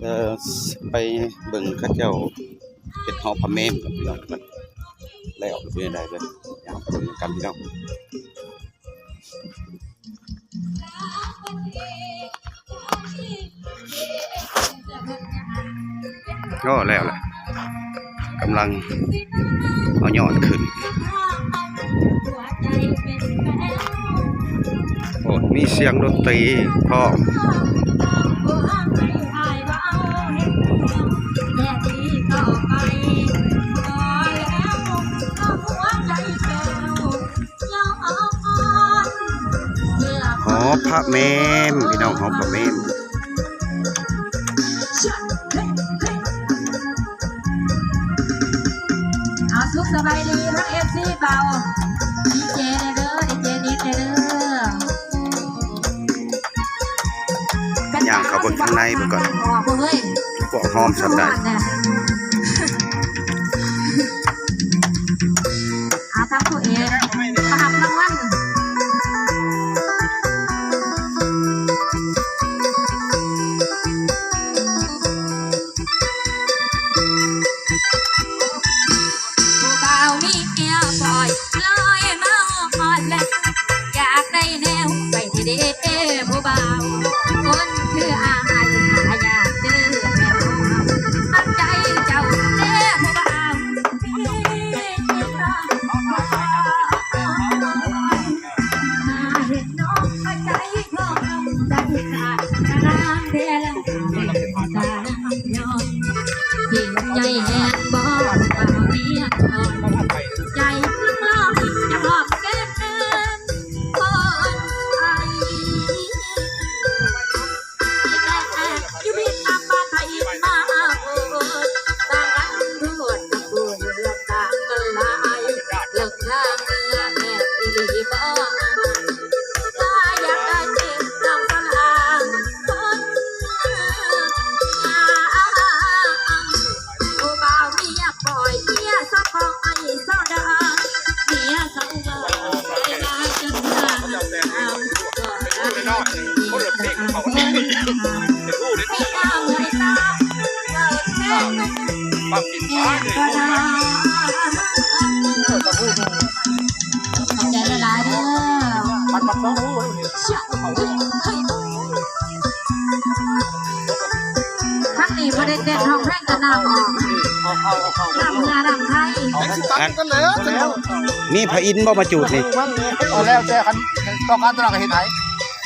ເອີ ໄປເບິ່ງເຂົາເຈົ້າເຮັດຫໍພະເມມກັນພີ່ນ້ອງ ແລ້ວເປັນຈັ່ງໃດເບິ່ງ ຍ່າງໄປເບິ່ງນຳກັນພີ່ນ້ອງ. ໂອ້ ແລ້ວລະ ກຳລັງເອົາຍອດຂຶ້ນ. ໂອ້ ມີສຽງດົນຕີພ້ອມ. ຫໍພະເມມ ພີ່ນ້ອງ ຫໍພະເມມ. ເອົາ ສຸກສະບາຍດີທັງເອັຟຊີບ່າວດີເຈແດ່ເດີ ດີເຈນິກແດ່ເດີ. ຍ່າງເຂົ້າເບິ່ງຂ້າງໃນເບິ່ງກ່ອນ ອອກບໍ່ເວີ້ຍ ພວກຫອມສ່ຳໃດ. ອາ ທັງຜູ້ເອງ ມາຮັບລາງວັນ. ຜູ້ບ່າວເມຍປ່ອຍລອຍມາຮອດແລ້ວ ຢາກໄດ້ແນວໄປເດ້ຜູ້ບ່າວ ຄົນຄືອ້າຍຫາຍາກເດີແມ່ນບໍ່ ມັກໃຈເຈົ້າແທ້ຜູ້ບ່າວ. ຂອບໃຈຫຼາຍໆເດີ. ຄັນນີ້ບໍ່ໄດ້ເຕັ້ນຮ້ອງເພງກໍນ້ຳອອກ ນ້ຳເຫື່ອນ້ຳໄຄ. ມີພະອິນບໍ່ມາຈູດນີ້? ເອົາ ແລ້ວແຕ່ ຄັນຕ້ອງການຕົວນັ້ນກໍເຮັດໃຫ້.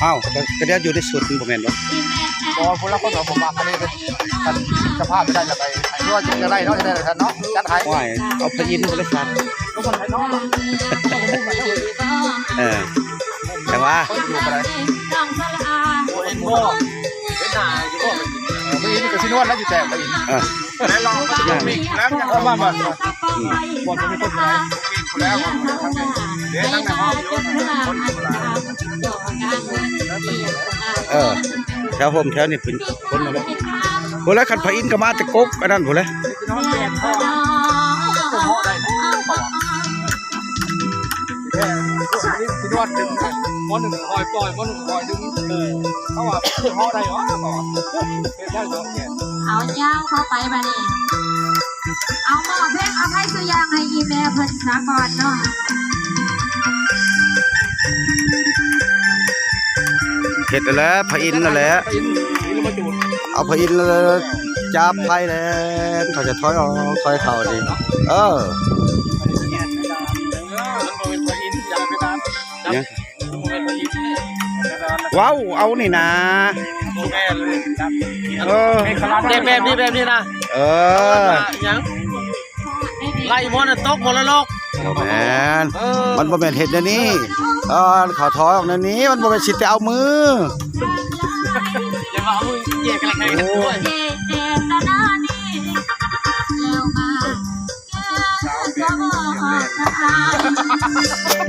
ອ້າວ ກໍ ກໍດຽວຢູ່ໃນຊຸດມັນບໍ່ແມ່ນບໍ່? ບໍ່ ຜູ້ລາງຄົນກໍບໍ່ມັກ ອັນນີ້ເປັນ ຄັນເຈົ້າພາບໄດ້ລະໄປ ຫຼືວ່າຈະໄດ້ເນາະ ຈະໄດ້ລະຊັ້ນເນາະ ຈັດໃຫ້. ໂອ້ຍ ເອົາພະອິນໄປລະຊັ້ນ. ເອີ ແຕ່ວ່າ ບໍ່ເຫັນບໍ່ ເຫັນໜ້າຢູ່ບໍ່? ເອີ ພະອິນກໍຊິນວນແລ້ວຢູ່ແຕ່ພະອິນ ເອີ. ແລ້ວລອງມາ ເອີ ມາ ມາ ອືມ ບໍ່ມີຄົນເທົ່າໃດ ແລ້ວ ເດ້ ທາງນັ້ນເຮົາຢູ່ ຄົນ ເອີ ແຖວຮົ່ມແຖວນີ້ເປັນຄົນນັ້ນແຫຼະ ພຸ້ນແຫຼະ. ຄັນພະອິນກໍມາແຕ່ກົກອັນນັ້ນພຸ້ນແຫຼະ. ເອີ ພວກນີ້ຊິນວດດຶງ ໝໍໜຶ່ງຄອຍປ່ອຍ ໝໍໜຶ່ງຄອຍດຶງ ເອີ ເຂົາວ່າເຮົາໄດ້ຫວາ ເຮັດໄດ້ດອກແກ. ເອົາຍາວເຂົ້າໄປບາດນີ້ ເອົາໝໍ້ເພັງ ອະໄພສຸຢ່າງໃຫ້ອີ່ແມ່ເພິ່ນສາກ່ອນເນາະ. ເຮັດນັ້ນແຫຼະ ພະອິນນັ້ນແຫຼະ ເອົາພະອິນແລ້ວຈັບໄຟແລ້ວ ເຂົາຈະຖອຍອອກ ຖອຍເຂົ້ານີ້ ເອີ. ຫຍັງ? ເວົ້າເອົານີ້ນາ ບໍ່ແມ່ນເລີຍ ເອີ ແບບ ແບບນີ້ ແບບນີ້ນະ ເອີ ຫຍັງ ໄລ່ໝໍນັ້ນຕົກມໍລະດົກ ບໍ່ແມ່ນ ເອີ ມັນບໍ່ແມ່ນເຮັດແນວນີ້ ເອີ ເຂົາຖອຍອອກແນວນີ້ ມັນບໍ່ແມ່ນຊິແຕ່ເອົາມື ຢ່າວ່າເອົາມືແຍກກັນ ໂອ້ຍ.